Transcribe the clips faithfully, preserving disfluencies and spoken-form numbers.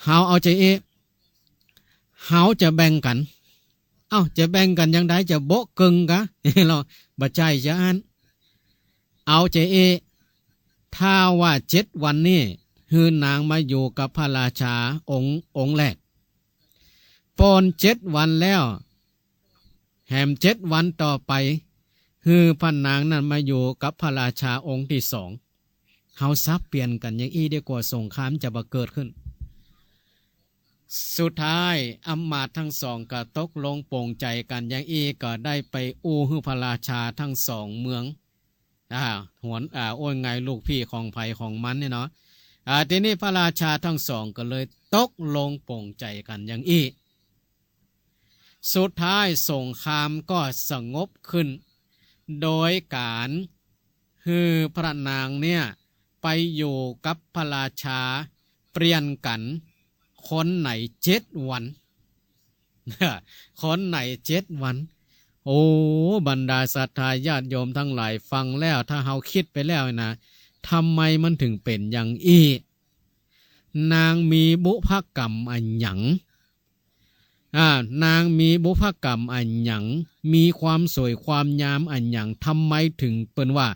เฮาเอาจาอี้ เฮาจะแบ่งกั๋น เอ้า จะแบ่งกั๋นอย่างใด จะโบะเกิ่งกา ลอ บ่ใจ้จาอั้น เอาจาอี้ ถ้าว่าเจ็ดวันนี้ หื้อนางมาอยู่กับพระราชาองค์ องค์แรก ป้นเจ็ดวันแล้ว แหมเจ็ดวันต่อไป หื้อพระนางนั้นมาอยู่กับพระราชาองค์ตี้สอง เฮาสับเปลี่ยนกั๋นอย่างอี้ดีกว่า สงครามจะบ่เกิดขึ้น สุดท้ายอำมาตย์ตึงสองก็ตกลงป๋งใจ๋กั๋นอย่างอี้ ก็ได้ไปอู้หื้อพระราชาตึงสองเมือง อ่า หวน อ่า โอ้ย ไงลูกพี่ของใผของมันเนี่ยเนาะ อ่า ทีนี้พระราชาตึงสองก็เลยตกลงป๋งใจ๋กั๋นอย่างอี้ สุดท้ายสงครามก็สงบขึ้น โดยก๋านหื้อพระนางเนี่ยไปอยู่กับพระราชา เปลี่ยนกั๋น คนไหนเจ็ดวัน คนไหนเจ็ดวัน โอ้ บรรดาศรัทธาญาติโยมตังหลายฟังแล้ว ถ้าเฮาคิดไปแล้วนะ ทำไมมันถึงเป๋นอย่างอี้ นางมีบุพกรรมอะหยัง อ่า นางมีบุพกรรมอะหยัง มีความสวยความงามอะหยัง ทำไมถึงเปิ้นว่า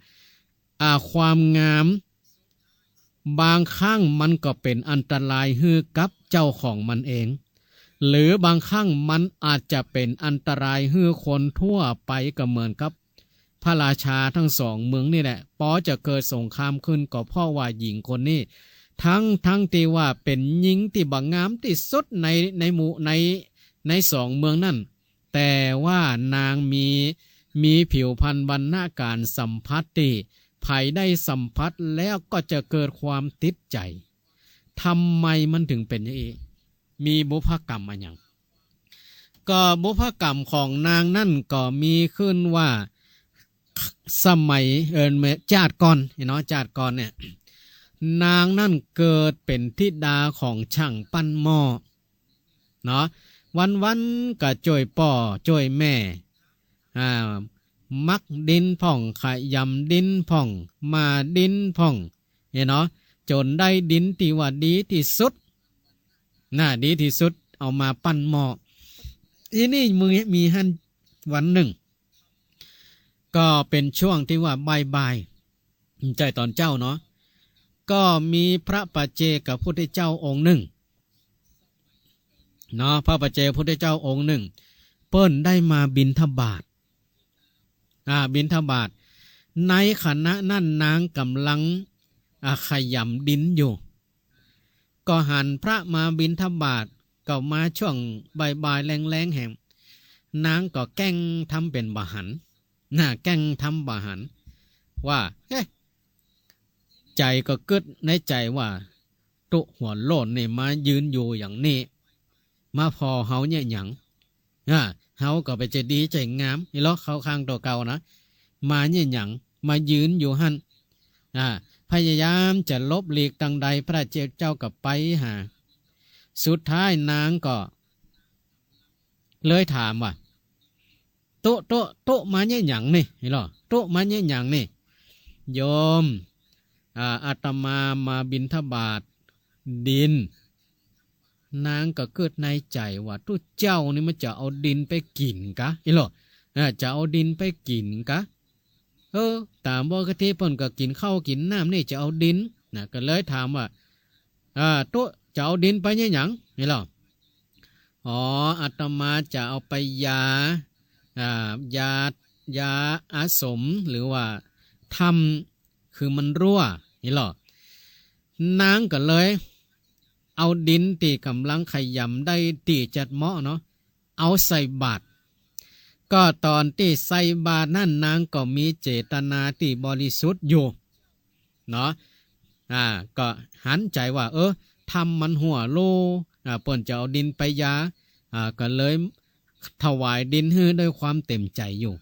อ่า ความงาม บางครั้งมันก็เป๋นอันตรายหื้อกับเจ้าของมันเอง หรือบางครั้งมันอาจจะเป๋นอันตรายหื้อคนทั่วไป ก็เหมือนกับพระราชาตึงสองเมืองนี่แหละ ปอจะเกิดสงครามขึ้นก็เพราะว่าหญิงคนนี้ ตึง ตึงตี้ว่าเป๋นหญิงตี้บ่งามตี้สุดใน ในหมู่ ใน ในสองเมืองนั้น แต่ว่านางมี มีผิวพรรณวรรณะก๋านสัมผัสตี้ ใผได้สัมผัสแล้วก็จะเกิดความติดใจ๋ ทำไมมันถึงเป๋นอย่างอี้ มีบุพกรรมอะหยัง ก็บุพกรรมของนางนั้นก็มีขึ้นว่า สมัย เอ่อ จาติก่อนเนาะ จาติก่อนเนี่ย นางนั้นเกิดเป๋นธิดาของช่างปั้นหม้อ เนาะ วันๆ ก็จ้วยป้อจ้วยแม่ อ่า มักดินพ่อง ขยำดินพ่อง หม่าดินพ่อง เนี่ยเนาะ จ๋นได้ดินตี้ว่าดีตี้สุด น่า ดีตี้สุด เอามาปั้นหม้อ ทีนี้มี มีหั้นวันนึ่ง ก็เป๋นช่วงตี้ว่าบ่ายๆ บ่ใจ้ต๋อนเจ๊าเนาะ ก็มีพระปัจเจกพุทธเจ้าองค์นึ่ง เนาะ พระปัจเจกพุทธเจ้าองค์นึ่ง เปิ้นได้มาบิณฑบาต อ่า บิณฑบาต ในขณะนั้นนางก่ำลัง อ่า ขยำดินอยู่ ก็หันพระมาบิณฑบาต ก็มาช่วงบ่ายๆ แลงๆ แหม นางก็แกล้งทำเป๋นบ่หัน น่ะ แกล้งทำบ่หัน ว่า เอ๊ะ ใจ๋ก็กึ๊ดในใจ๋ว่า ตุ๊หัวโล้นนี่มายืนอยู่อย่างนี้ มาผ่อเฮาเยียะหยัง อ่า เฮาก็บ่ใจ้ดีใจ้งาม อีหลอ เข้าข้างตั๋วเก่านะ มาเยียะหยัง มายืนอยู่หั้น อ่า พยายามจะหลบหลีกตางใด พระเจ้าก็ไปหา สุดท้ายนางก็เลยถามว่า ตุ๊ ตุ๊ ตุ๊มาเยียะหยังนี่ อีหลอ ตุ๊มาเยียะหยังนี่ โยม อ่า อาตมามาบิณฑบาตดิน นางก็กึ๊ดในใจ๋ว่า ตุ๊เจ้านี่มันจะเอาดินไปกิ๋นกา อีหลอ อ่า จะเอาดินไปกิ๋นกา เออ ต๋ามปกติเปิ้นก็กิ๋นข้าวกิ๋นน้ำนี่ จะเอาดิน น่ะ ก็เลยถามว่า อ่า ตุ๊จะเอาดินไปเยียะหยัง อีหลอ อ๋อ อาตมาจะเอาไปยา อ่า ยา ยาอาสม หรือว่าถ้ำ คือมันรั่ว อีหลอ นางก็เลยเอาดินตี้ก่ำลังขยำได้ตี้จัดเหมาะเนาะ เอาใส่บาตร ก็ต๋อนตี้ใส่บาตรนั้นนางก็มีเจตนาตี้บริสุทธิ์อยู่ เนาะ อ่า ก็หันใจ๋ว่า เออ ถ้ำมันฮั้วโล อ่า เปิ้นจะเอาดินไปยา อ่า ก็เลยถวายดินหื้อด้วยความเต็มใจ๋อยู่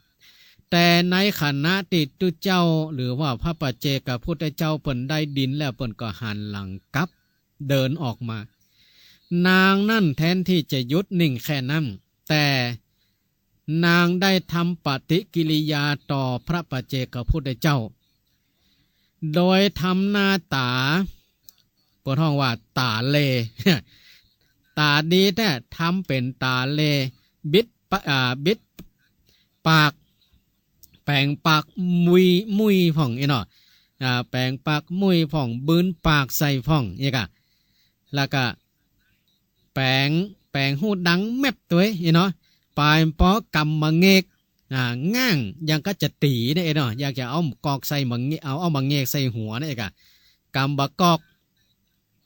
แต่ในขณะตี้ตุ๊เจ้า หรือว่าพระปัจเจกพุทธเจ้าเปิ้นได้ดินแล้ว เปิ้นก็หันหลังกลับ เดินออกมา นางนั้นแทนตี้จะหยุดนิ่งแค่นั้น แต่นางได้ทำปฏิกิริยาต่อพระปัจเจกพุทธเจ้า โดยทำหน้าต๋า เปิ้นฮ้องว่าต๋าเหล่ ต๋าดีแต๊ ทำเป๋นต๋าเล บิดปะ- อ่า บิดปาก แป๋งปากมุย มุยพ่องอี้เนาะ อ่า แป๋งปากมุยพ่อง บืนปากใส่พ่องอี้ก่ะ แล้วก็แป๋ง แป๋งหูดังแม็บตวยอี้เนาะ ปายปอกำบ่าเงก อ่า ง้างอย่างก็จะตี๋นะเนาะ อยากจะเอากอกใส่บ่าเงก เอา เอาบ่าเงกใส่หัวนะก่ะ กำบ่ากอก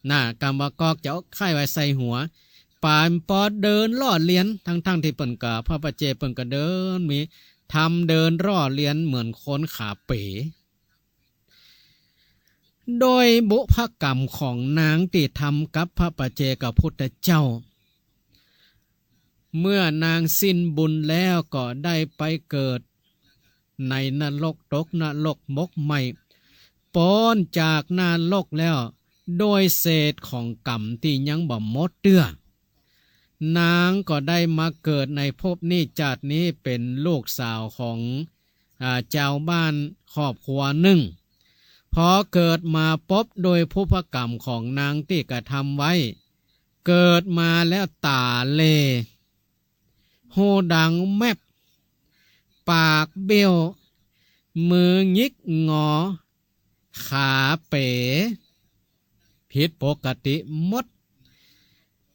นะ กำบ่ากอกจะเอาใค่ไว้ใส่หัว ปายปอเดินล่อเลียน ทั้งๆ ตี้เปิ้นก็ พระปัจเจกเปิ้นก็เดินมี ทำเดินล่อเลียนเหมือนคนขาเป๋ โดยบุพกรรมของนางตี้ทำกับพระปัจเจกพุทธเจ้า เมื่อนางสิ้นบุญแล้วก็ได้ไปเกิดในนรก ตกนรกหมกไหม้ ป๊นจากนรกแล้ว โดยเศษของกรรมตี้ยังบ่หมดเตื้อ นางก็ได้มาเกิดในภพนี้ จาตินี้เป๋นลูกสาวของ อ่า จาวบ้านครอบครัวนึ่ง พอเกิดมาปุ๊บ โดยบุพกรรมของนางตี้กระทำไว้ เกิดมาแล้วต๋าเหล่ หูดังแม็บ ปากเบี้ยว มือหงิกงอ ขาเป๋ ผิดปกติหมด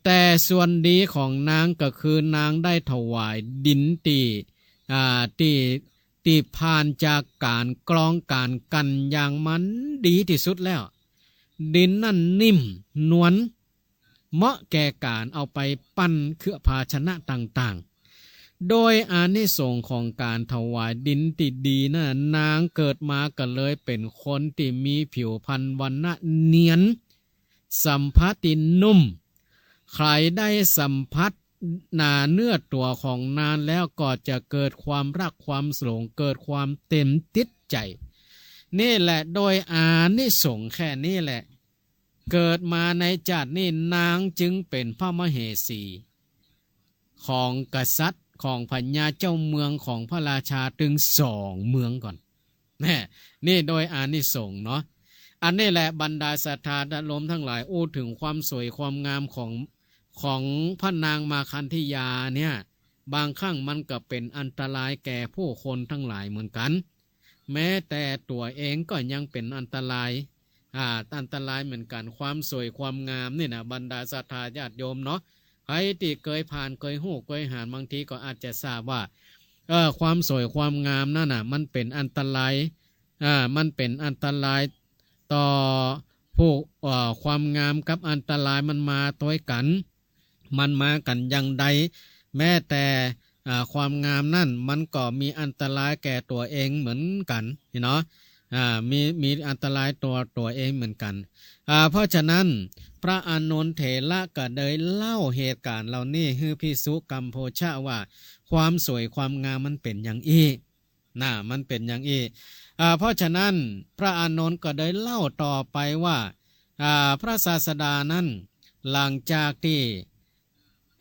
แต่ส่วนดีของนางก็คือนางได้ถวายดินตี้ อ่า ตี้ ตี้ผ่านจากก๋านกรองก๋านกั๋นอย่างมันดีตี้สุดแล้ว ดินนั้นนิ่มนวล เหมาะแก่ก๋านเอาไปปั้นเครื่องภาชนะต่างๆ โดยอานิสงส์ของก๋านถวายดินตี้ดีนั้น นางเกิดมาก็เลยเป๋นคนตี้มีผิวพรรณวรรณะเนียน สัมผัสตี้นุ่ม ใผได้สัมผัสหน้าเนื้อตั๋วของนางแล้วก็จะเกิดความฮักความหลง เกิดความเต็มจิตใจ๋ นี่แหละโดยอานิสงส์แค่นี้แหละ เกิดมาในจาตินี้นางจึงเป๋นพระมเหสี ของกษัตริย์ ของพญาเจ้าเมือง ของพระราชาตึงสองเมืองก่อน แน่ นี่โดยอานิสงส์เนาะ อันนี้แหละบรรดาศรัทธาญาติโยมทั้งหลาย อู้เถิงความสวยความงามของ ของพระนางมาคันธยาเนี่ย บางครั้งมันก็เป๋นอันตรายแก่ผู้คนทั้งหลายเหมือนกั๋น แม้แต่ตั๋วเองก็ยังเป๋นอันตราย อ่า อันตรายเหมือนกั๋น ความสวยความงามนี่นะ บรรดาศรัทธาญาติโยมเนาะ ใผตี้เกยผ่าน เกยฮู้ เกยหัน บางทีก็อาจจะทราบว่า เออ ความสวยความงามนั้นน่ะ มันเป๋นอันตราย อ่า มันเป๋นอันตรายต่อผู้ เอ่อ ความงามกับอันตรายมันมาตวยกั๋น มันมากั๋นอย่างใด แม้แต่ อ่า ความงามนั้นมันก็มีอันตรายแก่ตั๋วเองเหมือนกั๋นเนาะ อ่า มี มีอันตรายตั๋วตั๋วเองเหมือนกั๋น อ่า เพราะฉะนั้นพระอานนทเถระก็ได้เล่าเหตุก๋ารณ์เหล่านี้หื้อภิกษุกัมโพชะว่า ความสวยความงามมันเป๋นอย่างอี้ น่ะ มันเป๋นอย่างอี้ อ่า เพราะฉะนั้นพระอานนท์ก็ได้เล่าต่อไปว่า อ่า พระศาสดานั้น หลังจากตี้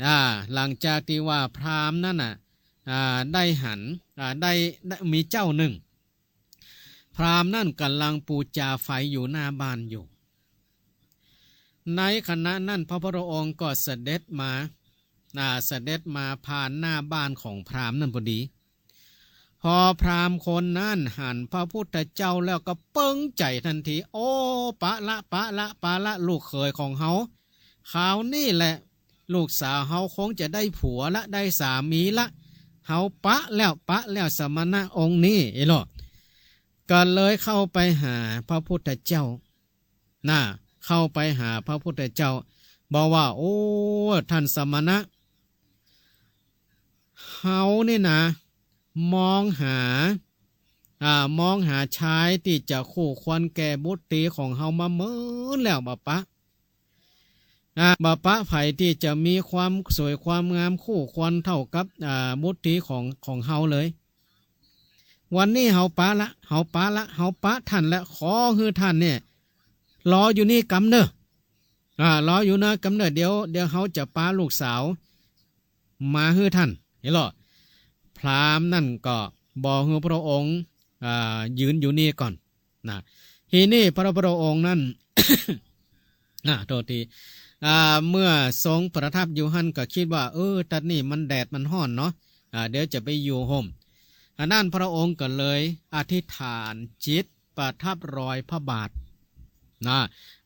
อ่า หลังจากตี้ว่าพราหมณ์นั้นน่ะ อ่า ได้หัน อ่า ได้ ได้มีเจ้านึ่ง พราหมณ์นั้นก่ำลังปู๋จาไฟอยู่หน้าบ้านอยู่ ในขณะนั้นพระพุทธองค์ก็เสด็จมา อ่า เสด็จมาผ่านหน้าบ้านของพราหมณ์นั้นพอดี พอพราหมณ์คนนั้นหันพระพุทธเจ้าแล้วก็เปิ้งใจ๋ตันที โอ้ ปะละ ปะละ ปะละ ลูกเขยของเฮา คราวนี้แหละ ลูกสาวเฮาคงจะได้ผัวละ ได้สามีละ เฮาปะแล้ว ปะแล้ว สมณะองค์นี้ เอ้ยเหรอ ก็เลยเข้าไปหาพระพุทธเจ้า น่ะ เข้าไปหาพระพุทธเจ้า บอกว่า โอ้ ท่านสมณะ เฮานี่นะ มองหา อ่า มองหาชายตี้จะคู่ควรแก่บุตรีของเฮามาเมินแล้ว บ่ปะ อ่า บ่ปะใผตี้จะมีความสวยความงามคู่ควรเท่ากับ อ่า บุตรีของ ของเฮาเลย วันนี้เฮาปะละ เฮาปะละ เฮาปะท่านละ ขอหื้อท่านเนี่ย รออยู่นี่กำเน่อ อ่า รออยู่นะกำเน่อ เดี๋ยว เดี๋ยวเฮาจะปาลูกสาวมาหื้อท่าน เอ้ยเหรอ พราหมณ์นั้นก็บ่หื้อพระองค์ อ่า ยืนอยู่นี่ก่อน น่ะ ทีนี้พระพุทธองค์นั้น อ่า โทษที อ่า เมื่อทรงประทับอยู่หั้นก็กึ๊ดว่า เออ ตั๊ดนี่มันแดดมันฮ้อนเนาะ อ่า เดี๋ยวจะไปอยู่ฮ่ม อันนั้นพระองค์ก็เลยอธิษฐานจิตประทับรอยพระบาทนะ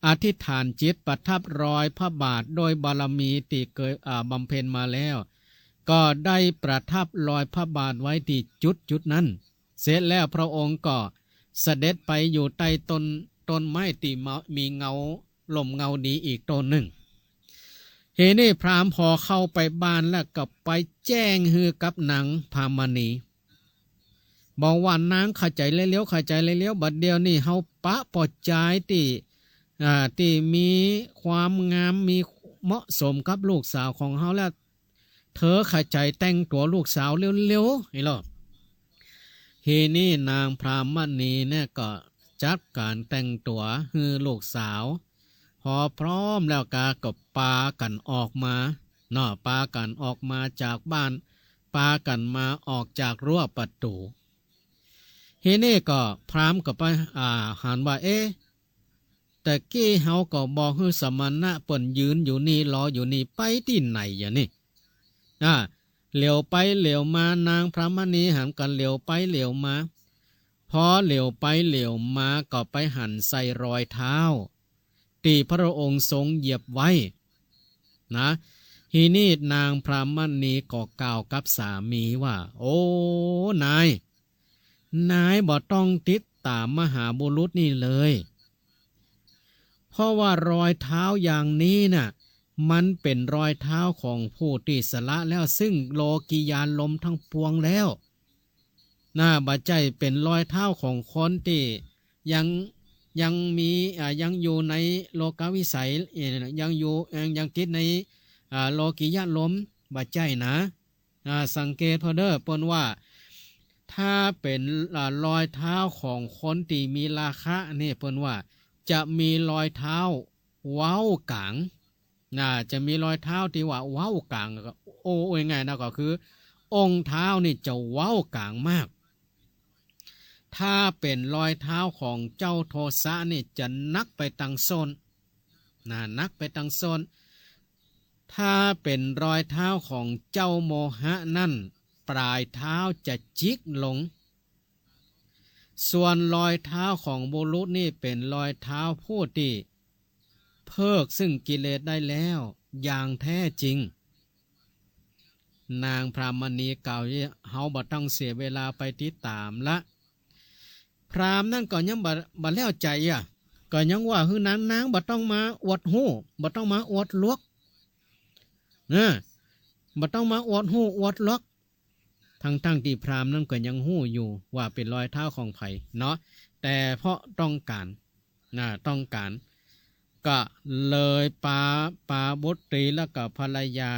อธิษฐานจิตประทับรอยพระบาท โดยบารมีตี้เกย อ่า บำเพ็ญมาแล้ว ก็ได้ประทับรอยพระบาทไว้ตี้จุดจุดนั้น เสร็จแล้วพระองค์ก็เสด็จไปอยู่ใต้ต้น ต้นไม้ตี้มา มีเงา ร่มเงาดีอีกต้นนึ่ง ทีนี้พราหมณ์ผ่อเข้าไปบ้านแล้วก็ไปแจ้งหื้อกับนางพรามณี บอกว่านาง เข้าใจ๋เร็วๆ เข้าใจ๋เร็วๆ บัดเดี่ยวนี้เฮาปะป้อจายตี้ อ่า ตี้มีความงาม มีเหมาะสมกับลูกสาวของเฮาแล้ว เธอเข้าใจ๋แต่งตั๋วลูกสาวเร็วๆ นี่ลอ ทีนี้นางพรามณีเนี่ยก็จัดก๋านแต่งตั๋วหื้อลูกสาว พอพร้อมแล้วกาก็ปากั๋นออกมาเนาะ ปากั๋นออกมาจากบ้าน ปากั๋นมาออกจากรั้วประตู๋ ทีนี้ก็พราหมณ์ก็ไป อ่า หันว่า เอ๊ะ ตะกี้เฮาก็บอกหื้อสมณะเปิ้นยืนอยู่นี่ รออยู่นี่ ไปตี้ไหนอะนี่ อ่า เหลียวไปเหลียวมา นางพรามณีหันกั๋นเหลียวไปเหลียวมา พอเหลียวไปเหลียวมาก็ไปหันใส่รอยเท้าตี้พระองค์ทรงเหยียบไว้นะ ทีนี้นางพรามณีก็กล่าวกับสามีว่า โอ้ นาย นายบ่ต้องติดต๋ามมหาบุรุษนี่เลย เพราะว่ารอยเท้าอย่างนี้น่ะ มันเป๋นรอยเท้าของผู้ตี้สละแล้วซึ่งโลกิยาลมทั้งปวงแล้วนะ บ่ใจ้เป๋นรอยเท้าของคนตี้ยัง ยังมี อ่า ยังอยู่ในโลกวิสัย เอ่อ ยังอยู่ ยัง ยังติดใน อ่า โลกิยาลม บ่ใจ้นะ อ่า สังเกตผ่อเน่อ เปิ้นว่า ถ้าเป๋น อ่า รอยเท้าของคนตี้มีราคะนี่ เปิ้นว่าจะมีรอยเท้าเว้าก๋าง น่าจะมีรอยเท้าตี้ว่าเว้าก๋าง โอ้ โอ้ย ง่ายนะ ก็คือองค์เท้านี่จะเว้าก๋างมาก ถ้าเป๋นรอยเท้าของเจ้าโทสะนี่จะหนักไปตังส้น น่า หนักไปตังส้น ถ้าเป๋นรอยเท้าของเจ้าโมหะนั่น ป๋ายเท้าจะจิกลง ส่วนรอยเท้าของบุรุษนี่เป๋นรอยเท้าผู้ตี้เพิกซึ่งกิเลสได้แล้วอย่างแท้จริง นางพรามณีกล่าว เฮาบ่ต้องเสียเวลาไปติดต๋ามละ พราหมณ์นั่นก็ยังบ่ บ่แล้วใจ๋อะ ก็ยังว่าหื้อนาง นางบ่ต้องมาอวดฮู้ บ่ต้องมาอวดลวก เออ บ่ต้องมาอวดฮู้อวดลวก ทั้งๆ ตี้พราหมณ์นั่นก็ยังฮู้อยู่ว่าเป๋นรอยเท้าของใผเนาะ แต่เพราะต้องก๋าน น่ะ ต้องก๋าน ก็เลยปา ปาบุตรีแล้วก็ภรรยา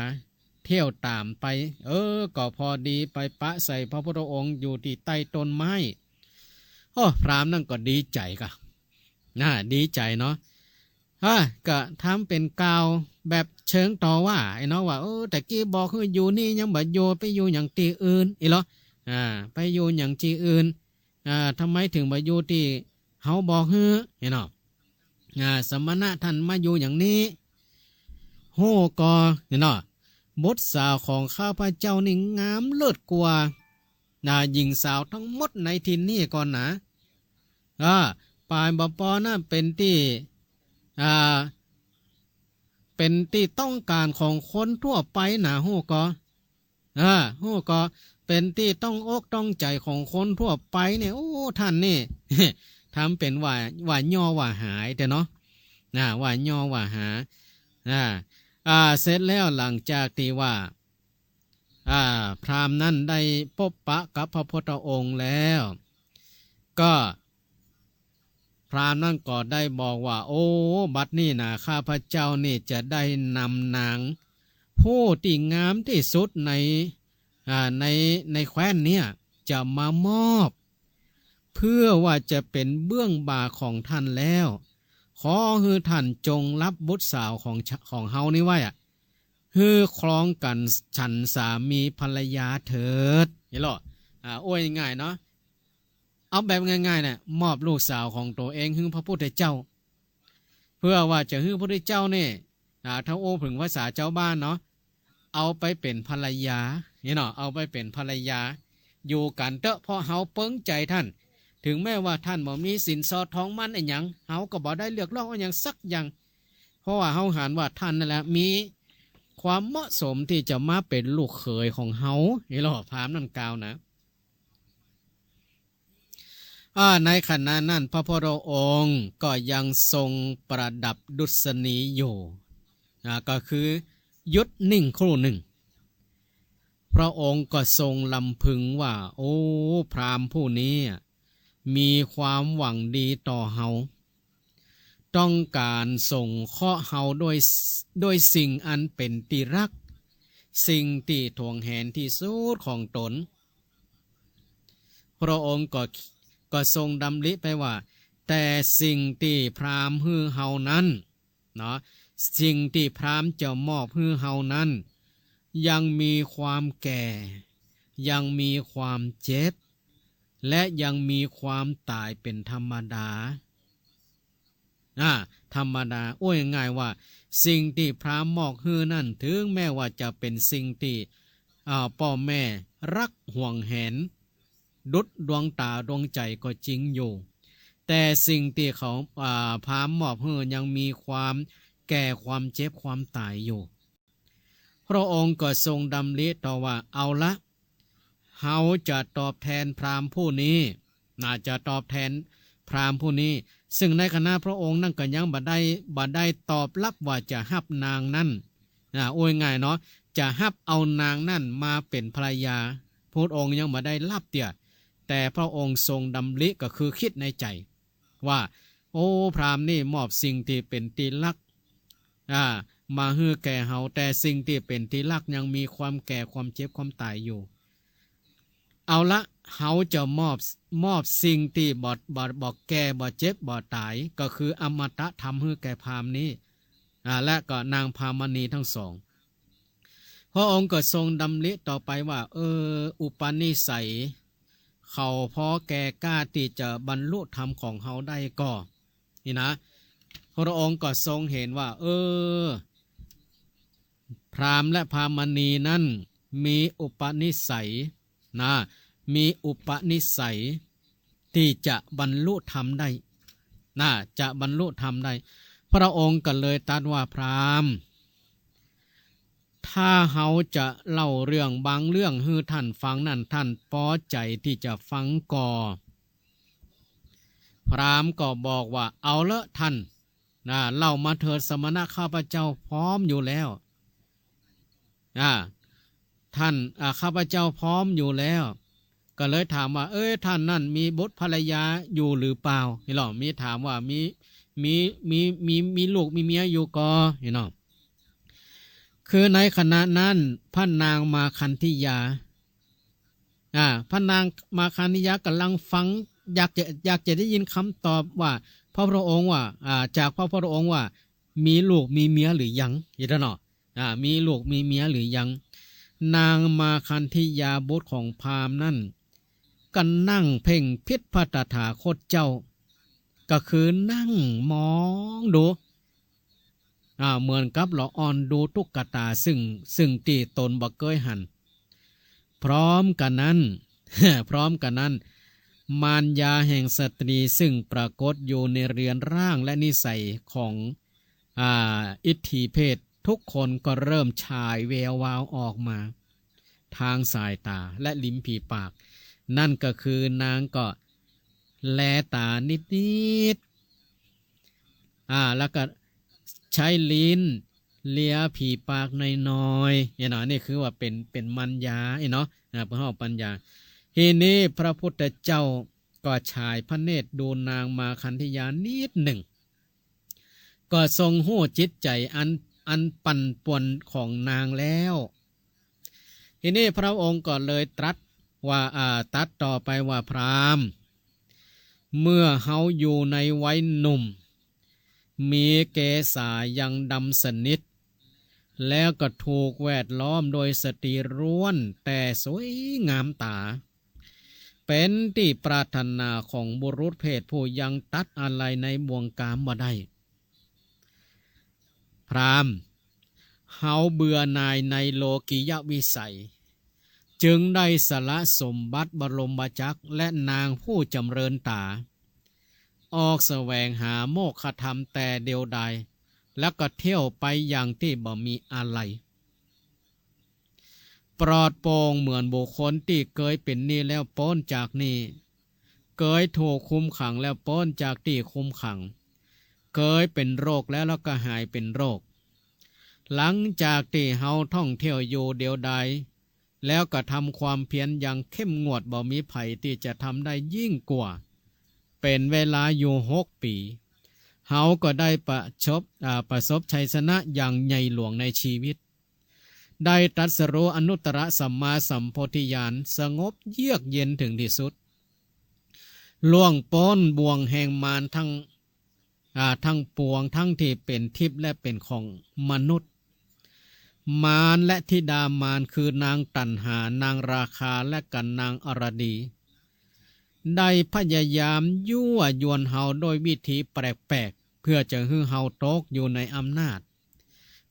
เที่ยวต๋ามไป เออ ก็พอดีไปปะใส่พระพุทธองค์อยู่ตี้ใต้ต้นไม้ โอ้ พราหมณ์นั่นก็ดีใจ๋ก่ะ น่ะ ดีใจ๋เนาะ ฮะ ก็ทำเป๋นกล่าวแบบเชิงต่อว่า ไอ้เนาะ ว่า เออ ตะกี้บอกหื้ออยู่นี่ยังบ่อยู่ ไปอยู่หยังตี้อื่น อี้ลอ อ่า ไปอยู่หยังตี้อื่น อ่า ทำไมถึงบ่อยู่ตี้เฮาบอกหื้อ ไอ้เนาะ อ่า สมณะต้านมาอยู่อย่างนี้ ฮู้ก่อ ไอ้เนาะ บุตรสาวของข้าพเจ้านี่งามเลิศกว่า น่ะ หญิงสาวทั้งหมดในถิ่นนี่ก่อนา อ่า ป๋ายบ่ปอนะ เป๋นตี้ อ่า เป๋นตี้ต้องก๋านของคนทั่วไปนะ ฮู้ก่อ อ่า ฮู้ก่อ เป๋นตี้ต้องอกต้องใจ๋ของคนทั่วไปเนี่ย โอ้ ต้านนี่ ทำเป๋นว่า ว่าย่อว่าหาแต๊เนาะ น่ะ ว่าย่อว่าหา อ่า อ่า เสร็จแล้วหลังจากตี้ว่า อ่า พราหมณ์นั้นได้ปบปะกับพระพุทธองค์แล้ว ก็ พราหมณ์นั้นก็ได้บอกว่า โอ้ บัดนี้นะ ข้าพเจ้านี่จะได้นำนางผู้ตี้งามตี้สุดใน อ่า ใน ในแคว้นเนี่ย จะมามอบ เพื่อว่าจะเป๋นเบื้องบ่าของต้านแล้ว ขอหื้อต้านจงฮับบุตรสาวของ ของเฮานี้ไว้อะ หื้อครองกั๋นฉันสามีภรรยาเถิด นี่ลอ อ่า โอ้ย ง่ายเนาะ เอาแบบง่ายๆ เนี่ย มอบลูกสาวของตั๋วเองหื้อพระพุทธเจ้า เพื่อว่าจะหื้อพระพุทธเจ้าเนี่ย อ่า ถ้าอู้เถิงภาษาจาวบ้านเนาะ เอาไปเป๋นภรรยา นี่เนาะ เอาไปเป๋นภรรยา อยู่กั๋นเต๊อะ เพราะเฮาเปิงใจ๋ต้าน เถิงแม้ว่าต้านบ่มีสินสอดทองหมั้นอะหยัง เฮาก็บ่ได้เรียกร้องอะหยังสักอย่าง เพราะว่าเฮาหันว่าต้านนั่นแหละมีความเหมาะสมตี้จะมาเป๋นลูกเขยของเฮา นี่เนาะ พราหมณ์นั้นกล่าวนะ อ่า ในขณะนั้นพระพุทธองค์ก็ยังทรงประดับดุษณีอยู่ อ่า ก็คือหยุดนิ่งครู่หนึ่ง พระองค์ก็ทรงรำพึงว่า โอ้ พราหมณ์ผู้นี้มีความหวังดีต่อเฮา ต้องก๋านสงเคราะห์เฮาด้วย ด้วยสิ่งอันเป๋นตี้ฮัก สิ่งตี้หวงแหนตี้สุดของต๋น พระองค์ก็ ก็ทรงดำริไปว่า แต่สิ่งตี้พราหมณ์หื้อเฮานั้น เนาะ สิ่งตี้พราหมณ์จะมอบหื้อเฮานั้น ยังมีความแก่ ยังมีความเจ็บ และยังมีความต๋ายเป๋นธรรมดา อ่า ธรรมดา อู้ง่ายๆ ว่าสิ่งตี้พราหมณ์มอบหื้อนั้น เถิงแม้ว่าจะเป๋นสิ่งตี้ อ่า ป้อแม่ฮักหวงแหน ดุจดวงต๋าดวงใจ๋ก็จริงอยู่ แต่สิ่งตี้เขา อ่า พราหมณ์มอบหื้อยังมีความแก่ ความเจ็บ ความต๋ายอยู่ พระองค์ก็ทรงดำริต่อว่า เอาละ เฮาจะตอบแทนพราหมณ์ผู้นี้ น่าจะตอบแทนพราหมณ์ผู้นี้ ซึ่งในขณะพระองค์นั้นก็ยังบ่ได้ บ่ได้ตอบรับว่าจะฮับนางนั้น อ่า อู้ง่ายๆ เนาะ จะฮับเอานางนั้นมาเป๋นภรรยา พระองค์ยังบ่ได้ฮับเตื้อ แต่พระองค์ทรงดำริก็คือคิดในใจ๋ว่า โอ้ พราหมณ์นี่มอบสิ่งตี้เป๋นตี้ฮัก อ่า มาหื้อแก่เฮา แต่สิ่งตี้เป๋นตี้ฮักยังมีความแก่ ความเจ็บ ความต๋ายอยู่ เอาละ เฮาจะมอบ มอบสิ่งตี้บ่ บ่ บ่แก่ บ่เจ็บ บ่ต๋าย ก็คืออมตะธรรมหื้อแก่พราหมณ์นี้ อ่า และก็นางพรามณีทั้งสอง พระองค์ก็ทรงดำริต่อไปว่า เออ อุปนิสัยเขาพอแก่กล้าตี้จะบรรลุธรรมของเฮาได้ก่อ นี่นะ พระองค์ก็ทรงเห็นว่า เออ พราหมณ์และพรามณีนั้นมีอุปนิสัยนะ มีอุปนิสัยตี้จะบรรลุธรรมได้นะ จะบรรลุธรรมได้ พระองค์ก็เลยตรัสว่า พราหมณ์ ถ้าเฮาจะเล่าเรื่องบางเรื่องหื้อท่านฟังนั้น ท่านปอใจ๋ตี้จะฟังก่อ พราหมณ์ก็บอกว่า เอาละท่าน นะ เล่ามาเถิดสมณะ ข้าพเจ้าพร้อมอยู่แล้ว อ่า ท่าน อ่า ข้าพเจ้าพร้อมอยู่แล้ว ก็เลยถามว่า เอ้ย ท่านนั้นมีบุตรภรรยาอยู่หรือเปล่า นี่เนาะ มีถามว่ามี มี มี มี มีลูกมีเมียอยู่ก่อ นี่เนาะ คือในขณะนั้นพระนางมาคันธิยา อ่า พระนางมาคันธิยากำลังฟัง อยากจะ อยากจะได้ยินคำตอบว่า พระพุทธองค์ว่า อ่า จากพระพุทธองค์ว่า มีลูกมีเมียหรือยัง นี่เนาะ อ่า มีลูกมีเมียหรือยัง นางมาคันธิยาบุตรของพราหมณ์นั้น ก็นั่งเพ่งพิจพระตถาคตเจ้า ก็คือนั่งมองดู อ่า เหมือนกับละอ่อนดูตุ๊กตาซึ่ง ซึ่งตี้ตนบ่เกยหัน พร้อมกั๋นนั้น พร้อมกั๋นนั้น มารยาแห่งสตรีซึ่งปรากฏอยู่ในเรือนร่างและนิสัยของ อ่า อิทธิเพศทุกคนก็เริ่มฉายแวววาวออกมา ทางสายต๋าและริมฝีปาก นั่นก็คือนางก็แลต๋านิดๆ อ่า แล้วก็ใจ๊ลิ้นเลียฝีปากน้อยๆ นี่เนาะ นี่คือว่าเป๋น เป๋นมารยา นี่เนาะ อ่า เปิ้นฮ้องมารยา ทีนี้พระพุทธเจ้าก็ฉายพระเนตรดูนางมาคันธิยานิดหนึ่ง ก็ทรงฮู้จิตใจ๋อัน อันปั่นป่วนของนางแล้ว ทีนี้พระองค์ก็เลยตรัสว่า อ่า ตรัสต่อไปว่า พราหมณ์ เมื่อเฮาอยู่ในวัยหนุ่ม มีเกศายังดำสนิท แล้วก็ถูกแวดล้อมโดยสตรีล้วนแต่สวยงามต๋า เป๋นตี้ปรารถนาของบุรุษเพศผู้ยังตัดอาลัยในบ่วงกามบ่ได้ พราหมณ์ เฮาเบื่อหน่ายในโลกิยวิสัย จึงได้สละสมบัติบรมจักรและนางผู้จ๋ำเริญต๋า ออกแสวงหาโมกขธรรมแต่เดียวดาย แล้วก็เที่ยวไปอย่างตี้บ่มีอะไร ปลอดโปร่งเหมือนบุคคลตี้เกยเป๋นหนี้แล้วป๊นจากหนี้ เกยถูกคุมขังแล้วป๊นจากตี้คุมขัง เกยเป๋นโรคแล้ว แล้วก็หายเป๋นโรค หลังจากตี้เฮาท่องเที่ยวอยู่เดียวดาย แล้วก็ทำความเพียรอย่างเข้มงวด บ่มีใผตี้จะทำได้ยิ่งกว่า เป๋นเวลาอยู่หกปี๋ เฮาก็ได้ประชบ อ่า ประสบชัยชนะอย่างใหญ่หลวงในชีวิต ได้ตรัสรู้อนุตตรสัมมาสัมโพธิญาณ สงบเยือกเย็นเถิงตี้สุด ล่วงป๊นบ่วงแห่งมารทั้ง อ่า ทั้งปวง ทั้งตี้เป๋นทิพย์และเป๋นของมนุษย์ มารและธิดามาร คือนางตัณหา นางราคะ และก็นางอรดี ได้พยายามยั่วยวนเฮาด้วยวิธีแปลกๆ เพื่อจะหื้อเฮาตกอยู่ในอำนาจ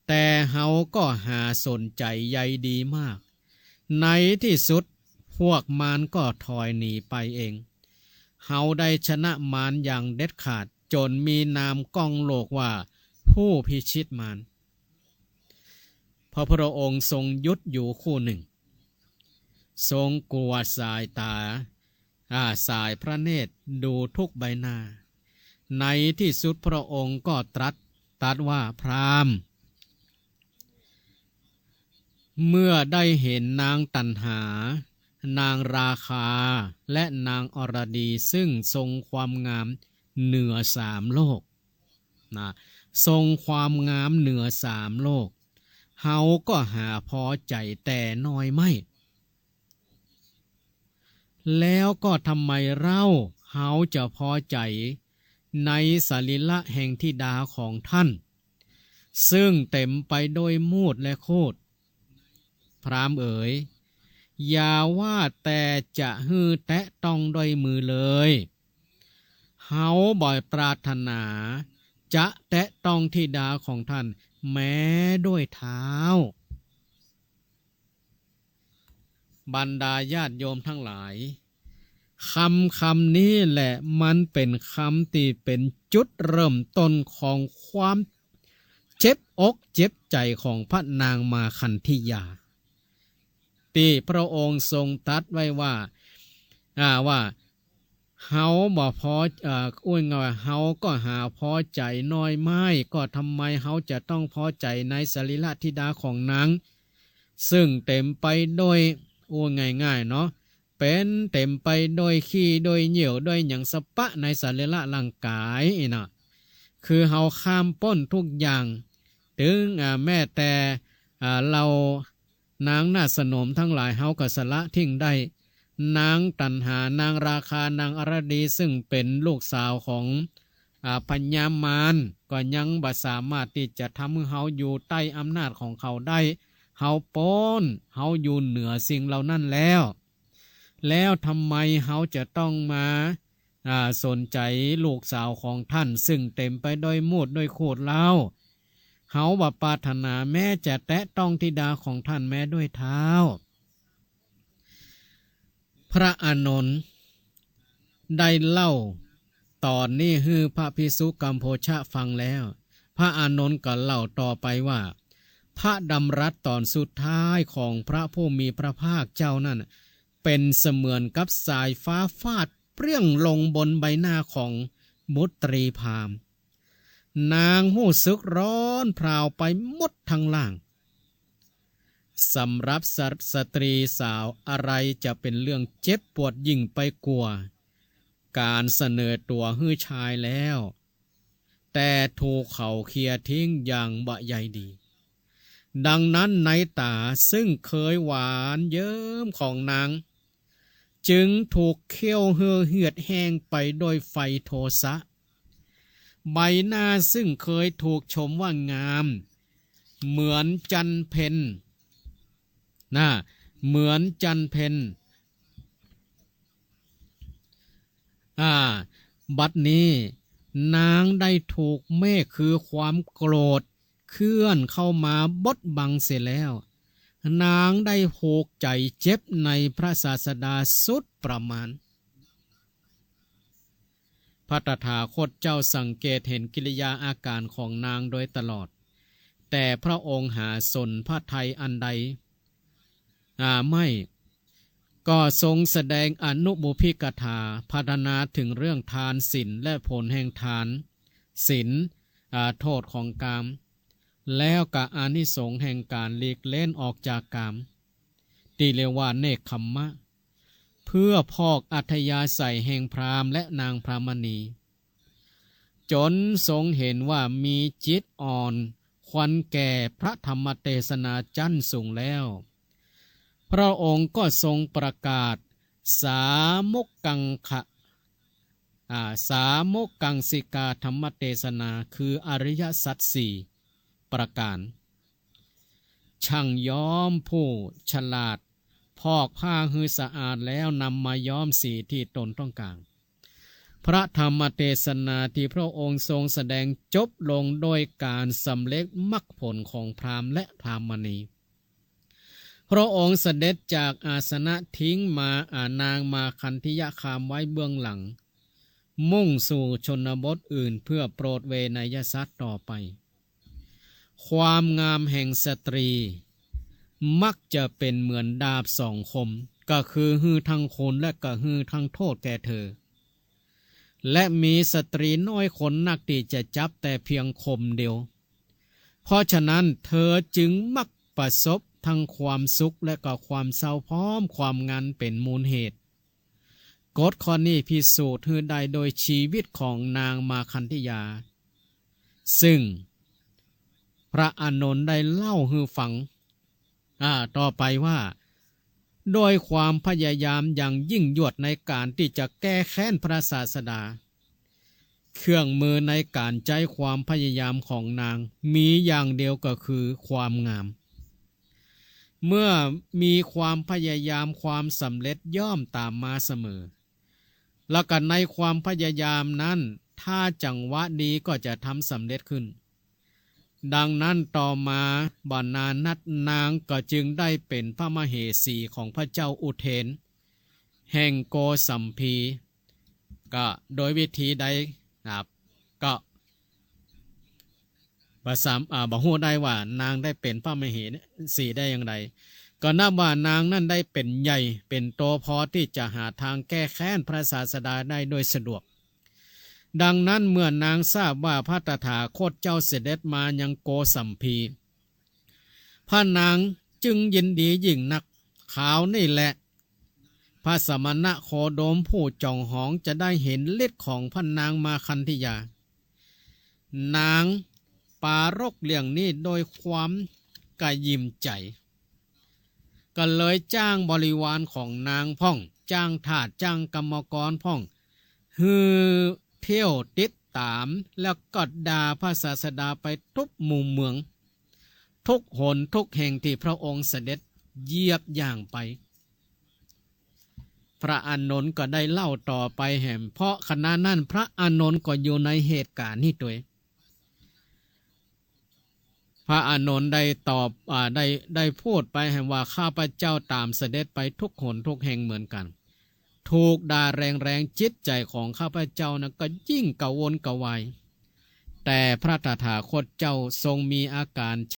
แต่เฮาก็หาสนใจ๋ใยดีมาก ในตี้สุดพวกมารก็ถอยหนีไปเอง เฮาได้ชนะมารอย่างเด็ดขาด จ๋นมีนามก้องโลกว่าผู้พิชิตมาร พระพุทธองค์ทรงหยุดอยู่ครู่นึ่ง ทรงกวาดสายต๋า อ่า สายพระเนตรดูทุกใบหน้า ในตี้สุดพระองค์ก็ตรัส ตรัสว่า พราหมณ์ เมื่อได้เห็นนางตัณหา นางราคะ และนางอรดี ซึ่งทรงความงามเหนือสามโลก นะ ทรงความงามเหนือสามโลก เฮาก็หาพอใจ๋แต่น้อยไม่ แล้วก็ทำไมเล่า เฮาจะพอใจ๋ในสรีระแห่งธิดาของท่าน ซึ่งเต๋มไปด้วยมูดและคูด พราหมณ์เอ๋ย อย่าว่าแต่จะหื้อแตะต้องด้วยมือเลย เฮาบ่ปรารถนาจะแตะต้องธิดาของท่านแม้ด้วยเท้า บรรดาญาติโยมทั้งหลาย คำคำนี้แหละมันเป๋นคำตี้เป๋นจุดเริ่มต้นของความเจ็บอกเจ็บใจ๋ของพระนางมาคันธยา ตี้พระองค์ทรงตรัสไว้ว่า อ่า ว่า เฮาบ่พอ เอ่อ อู้ง่ายว่า เฮาก็หาพอใจ๋น้อยไม่ ก็ทำไมเฮาจะต้องพอใจ๋ในสรีระธิดาของนาง ซึ่งเต๋มไปด้วย อู้ง่ายๆ เนาะ เป๋นเต๋มไปด้วยขี้ด้วยเยี่ยวด้วยหยังสะปะในสรีระร่างกายอี้เนาะ คือเฮาข้ามป๊นทุกอย่าง ตึง อ่า แม้แต่ อ่า เหล่านางนาฏสนมทั้งหลาย เฮาก็สละทิ้งได้ นางตัณหา นางราคะ นางอรดี ซึ่งเป๋นลูกสาวของ อ่า พญามาร ก็ยังบ่สามารถตี้จะทำหื้อเฮาอยู่ใต้อำนาจของเขาได้ เฮาป๊น เฮาอยู่เหนือสิ่งเหล่านั้นแล้ว แล้วทำไมเฮาจะต้องมา อ่า สนใจ๋ลูกสาวของท่าน ซึ่งเต๋มไปด้วยมูดด้วยคูดเล่า เฮาบ่ปรารถนาแม้จะแตะต้องธิดาของท่านแม้ด้วยเท้า พระอานนท์ได้เล่าต๋อนนี้หื้อพระภิกษุกัมโพชะฟังแล้ว พระอานนท์ก็เล่าต่อไปว่า พระดำรัสต๋อนสุดท้ายของพระผู้มีพระภาคเจ้านั้น เป๋นเสมือนกับสายฟ้าฟาดเปรี้ยงลงบนใบหน้าของบุตรีพราหมณ์ นางฮู้สึกร้อนพราวไปหมดทั้งร่าง สำหรับสะ- สตรีสาวอะไรจะเป๋นเรื่องเจ็บปวดยิ่งไปกว่าก๋านเสนอตั๋วหื้อชายแล้ว แต่ถูกเขาเขี่ยทิ้งอย่างบ่ใยดี ดังนั้นในต๋าซึ่งเคยหวานเยิ้มของนาง จึงถูกเคี่ยวหื้อเหือดแห้งไปด้วยไฟโทสะ ใบหน้าซึ่งเคยถูกชมว่างาม เหมือนจันทร์เพ็ญ นะ เหมือนจันทร์เพ็ญ อ่า บัดนี้นางได้ถูกเมฆคือความโกรธ เคลื่อนเข้ามาบดบังเสียแล้ว นางได้ผูกใจ๋เจ็บในพระศาสดาสุดประมาณ พระตถาคตเจ้าสังเกตเห็นกิริยาอาก๋ารของนางโดยตลอด แต่พระองค์หาสนพระทัยอันใด อ่า ไม่ ก็ทรงแสดงอนุบุพกถาพรรณนาเถิงเรื่องทานศีลและผลแห่งทานศีล อ่า โทษของกาม แล้วก็อานิสงส์แห่งก๋านหลีกเล้นออกจากกาม ตี้เรียกว่าเนกขัมมะ เพื่อพอกอัธยาศัยแห่งพราหมณ์และนางพรามณี จ๋นทรงเห็นว่ามีจิตอ่อนควรแก่พระธรรมเตสนาจั้นสูงแล้ว พระองค์ก็ทรงประกาศสามุกกังคะ อ่า สามุกกังสิกาธรรมเตสนา คืออริยสัจสี่ประก๋าน ช่างย้อมผู้ฉลาด พอกผ้าหื้อสะอาดแล้วนำมาย้อมสีที่ตนต้องก๋าน พระธรรมเตสนาตี้พระองค์ทรงแสดงจบลงโดยก๋านสำเร็จมรรคผลของพราหมณ์และพรามณี พระองค์เสด็จจากอาสนะทิ้งมา อ่า นางมาคันธยคามไว้เบื้องหลัง มุ่งสู่ชนบทอื่นเพื่อโปรดเวไนยสัตว์ต่อไป ความงามแห่งสตรีมักจะเป๋นเหมือนดาบสองคม ก็คือหื้อทั้งคุณและก็หื้อทั้งโทษแก่เธอ และมีสตรีน้อยคนนักตี้จะจับแต่เพียงคมเดียว เพราะฉะนั้นเธอจึงมักประสบทั้งความสุขและก็ความเศร้าพร้อม ความงามเป๋นมูลเหตุ กฎข้อนี้พิสูจน์หื้อได้โดยชีวิตของนางมาคันธยา ซึ่งพระอานนท์ได้เล่าหื้อฟัง อ่า ต่อไปว่า โดยความพยายามอย่างยิ่งยวดในก๋านตี้จะแก้แค้นพระศาสดา เครื่องมือในก๋านใจ๊ความพยายามของนางมีอย่างเดียวก็คือความงาม เมื่อมีความพยายามความสำเร็จย่อมต๋ามมาเสมอ แล้วก็ในความพยายามนั้น ถ้าจังหวะดีก็จะทำสำเร็จขึ้น ดังนั้นต่อมาบ่นานนักนางก็จึงได้เป๋นพระมเหสีของพระเจ้าอุเทน แห่งโกสัมพี ก็โดยวิธีใดนะครับ ก็บ่สาม- อ่า บ่ฮู้ได้ว่านางได้เป๋นพระมเหสีได้อย่างไร ก็นับว่านางนั้นได้เป๋นใหญ่เป๋นโตพอตี้จะหาตางแก้แค้นพระศาสดาได้โดยสะดวก ดังนั้นเมื่อนางทราบว่าพระตถาคตเจ้าเสด็จมายังโกสัมพี พระนางจึงยินดียิ่งนัก คราวนี้แหละ พระสมณโคดมผู้จ๋องหองจะได้เห็นฤทธิ์ของพระนางมาคันธยา นางปรารภเรื่องนี้โดยความกระยิ่มใจ๋ ก็เลยจ้างบริวารของนางพ่อง จ้างทาส จ้างกรรมกรพ่อง หื้อเที่ยวติดต๋าม แล้วก็ด่าพระศาสดาไปทุกมุมเมือง ทุกหนทุกแห่งตี้พระองค์เสด็จเหยียบย่างไป พระอานนท์ก็ได้เล่าต่อไปแหม เพราะขณะนั้นพระอานนท์ก็อยู่ในเหตุก๋ารณ์นี้ตวย พระอานนท์ได้ตอบ อ่า ได้ ได้พูดไปแหมว่า ข้าพเจ้าต๋ามเสด็จไปทุกหนทุกแห่งเหมือนกั๋น ถูกด่าแรงๆ จิตใจ๋ของข้าพเจ้านั้นก็ยิ่งกระวนกระวาย แต่พระตถาคตเจ้าทรงมีอาก๋าร